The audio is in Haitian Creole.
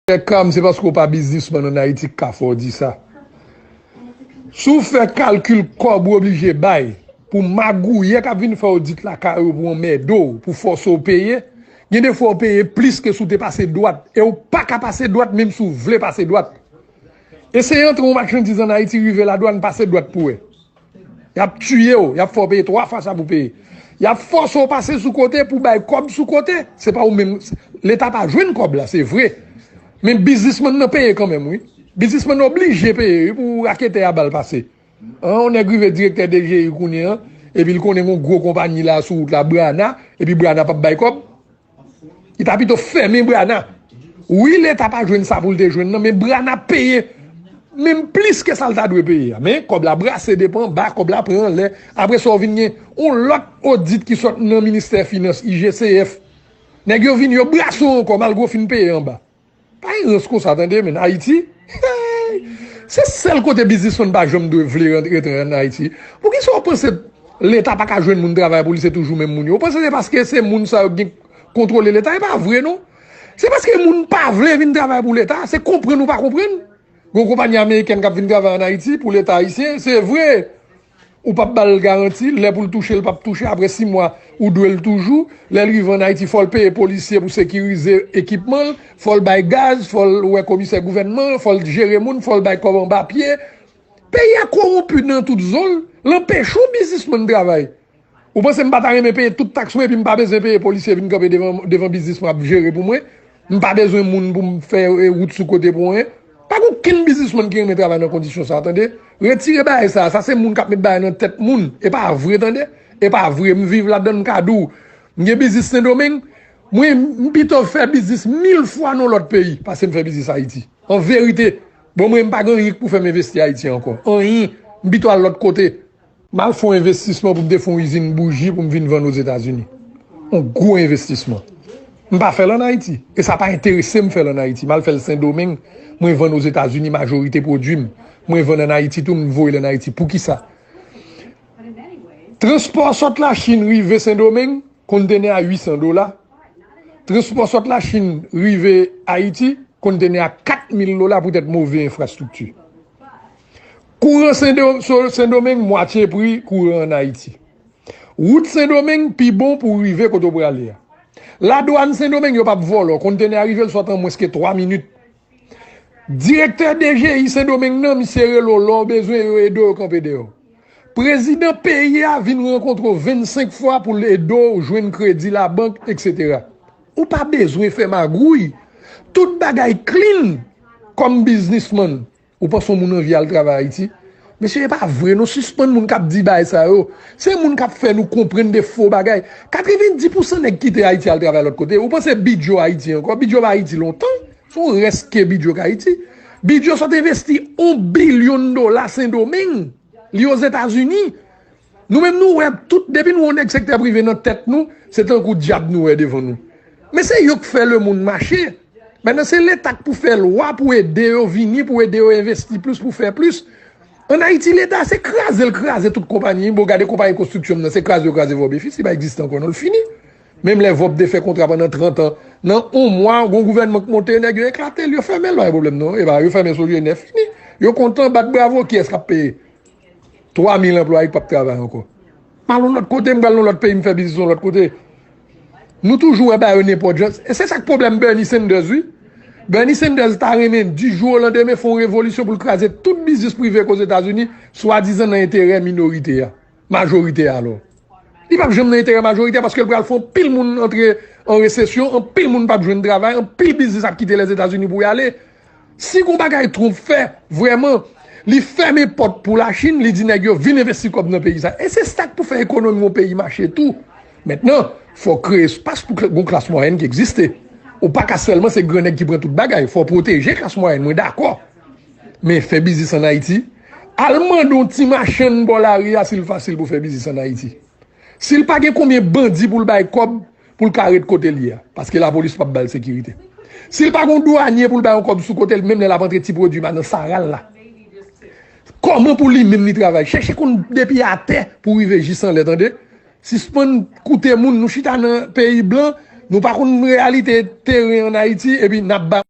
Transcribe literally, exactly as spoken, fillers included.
Monchè Kam, se paske w pa biznismann ann Ayiti k ka fè w di sa. Si w fè kalkil kòb ou oblije bay pou magouyè k ap vin fè odit lakay ou pou anmède w, pou fòse w peye, gen de fwa w peye plis ke si w te pase dwat. E w pa ka pase dwat menm si w vle pase dwat. Eseye antre yon machandiz ann Ayiti, rive ladwàn, pase dwat pou wè. Y ap tiye w, y ap fè w peye twa fwa sa pou peye. Y ap fòse w pase sou kote pou bay kòb sou kote. Se pa ou menm. Leta pa jwenn kòb la, se vre. Men biznismann nan peye kanmenm, wi. Biznismann nan oblije peye, wi, pou raketè a ba l pase. An, yon nèg rive direktè D G I kounye an, epi l konnen yon gwo konpanyi la sou wout la, Brana, epi Brana p ap bay kòb. Li ta pito fèmen Brana. Wi, Leta pa jwenn sa pou l te jwenn nan, men Brana peye menm plis ke sa l ta dwe peye a. Men kòb la brase depi anba, kòb la pran anlè. Apre sa, w vin gen yon lòt odit ki sot nan ministè finans, I G C F. Nèg yo vin, yo brase w ankò, malgre w fin peye anba. Pa gen rans konsa, tande, men Ayiti, se sèl kote biznismann pa janm dwe vle rent-, rete ann Ayiti. Poukisa w panse Leta pa ka jwenn moun travay pou li, se toujou menm moun yo? Ou panse se paske se moun sa yo ki gen kontwole Leta? E pa vre, non. Se paske moun pa vle vin travay pou Leta, se konprann ou pa konprann. Gon konpayi amerikèn k ap vin travay ann Ayiti pou Leta ayisyen, se vre. Ou p ap ba l garanti, lè pou l touche, l p ap touche, apre sis mwa, ou dwe l toujou. Lè l rive ann Ayiti, fò l peye polisye pou sekirize ekipman l, fò l bay gaz, fò l wè komisè gouvènman, fò l jere moun, fò l bay kòb anba pye. Peyi a kowonpi nan tout zòn, l anpeche yon biznismann travay. Ou panse m pa ta renmen peye tout taks mwen epi m pa bezwen peye polisye vin kanpe devan, devan biznis mwen ap jere pou mwen? M pa bezwen moun pou m fè, e, wout sou kote pou anyen? Pa gen okenn biznismann ki renmen travay nan kondisyon sa, tande. Retire bagay sa, sa se moun k ap met bagay nan tèt moun. E pa vre, tande. E pa vre, m viv ladan, m ka di w. M gen biznis Sendomeng, mwen, m pito fè biznis mil fwa nan lòt peyi pase m fè biznis Ayiti. An verite, bon, mwen, m pa gen anyen pou fè m envesti Ayiti ankò. Anyen, m pito al lòt kote. M al fè yon envestisman pou m te fè yon izin bouji pou m vin vann Ozetazini. Yon gwo envestisman. M pa fè l ann Ayiti. E sa pa enterese m fè l ann Ayiti. M al fè l Sendomeng, mwen vann Ozetazini majorite pwodui m. Mwen vann ann Ayiti tou, m voye l ann Ayiti. Poukisa? Transpò sot Lachin rive Sendomeng, kontenè a uit san dola. Transpò sot Lachin rive Ayiti, kontenè a kat mil dola poutèt move enfrastrikti. Kouran Sendo-, so-, Sendomeng mwatye pri kouran ann Ayiti. Wout Sendomeng pi bon pou w rive kote w prale a. Ladwàn Sendomeng, yo p ap vòlò, kontenè a rive l sot an mwens ke twa minit. Direktè D G I Sendomeng nan, misye rele w lè w bezwen, yo ede w kanpe dèyè w. Prezidan peyi a vin rankontre w vennsenk fwa pou l ede w jwenn kredi labank, etsetera. Ou pa bezwen fè magouy. Tout bagay clean kòm biznismann. Ou panse yon moun anvi al travay Ayiti? Mesye, e pa vre non, sispann moun k ap di bagay sa yo. Se moun k ap fè nou konprann de fo bagay. Katrevenndis pousan nèg kite Ayiti al travay lòt kote. Ou panse Bidjo Ayiti ankò? Bidjo pa Ayiti lontan. Se yon rès ke Bidjo k Ayiti. Bidjo sot envesti yon bilyon dola Sendomeng. Li Ozetazini. Nou menm nou wè tout, depi nou wè yon nèg sektè prive nan tèt nou, se tankou dyab nou wè devan nou. Men se yo k fè lemonn mache. Mentnan se Leta k pou fè lwa pou ede yo vini, pou ede yo envesti plis, pou fè plis. Ann Ayiti, Leta se kraze l kraze tout konpayi. Bon, gade konpayi konstriksyon m nan, se kraze yo kraze Vòbefis, li pa egziste ankò non, l fini. Menm lè Vòb te fè kontra pandan trant an, nan yon mwa, gon gouvènman k monte, nèg yo eklate l, yo fèmen l, pa gen pwoblèm non. E pa yo fèmen Sogener, fini. Yo kontan, bat bravo, kiyès k ap peye? Twa mil anplwaye k p ap travay ankò. M al yon lòt kote, m pral yon lòt peyi, m fè biznis yon lòt kote. Nou toujou wè bagay yo nenpòt jan. E se sa k pwoblèm Bernie Sanders, wi. Bernie Sanders ta renmen, di jou o landemen, fè yon revolisyon pou l kraze tout biznis prive k Ozetazini, swadizan nan enterè minorite a, majorite a alò. Li p ap janm nan enterè majorite a paske l pral fè anpil moun antre an resesyon, anpil moun p ap jwenn travay, anpil biznis ap kite Lèzetazini pou y ale. Si gon bagay Trump fè, vrèman, li fèmen pòt pou Lachin, li di nèg yo vin envesti kòb nan peyi sa. E se sa k pou fè ekonomi yon peyi mache tou. Mentnan, fò w kreye espas pou kla-, gon klas mwayèn ki egziste. Ou pa ka sèlman se gran nèg ki pran tout bagay. Fò w pwoteje klas mwayèn, mwen dakò. Men fè biznis ann Ayiti, al mande yon ti machann bò lari a si l fasil pou fè biznis ann Ayiti. Si l pa gen konbyen bandi pou l bay kòb pou l ka ret kote l ye a, paske lapolis p ap ba l sekirite. Si l pa gen yon dwanye pou l bay yon kòb sou kote l, menm lè l ap antre ti pwodui ma nan saral la. Kòman pou li menm li travay? Chèche konn depi atè pou rive jis anlè, tande. Sispann koute moun, nou chita nan peyi blan, nou pa konn reyalite teren ann Ayiti, epi n ap ba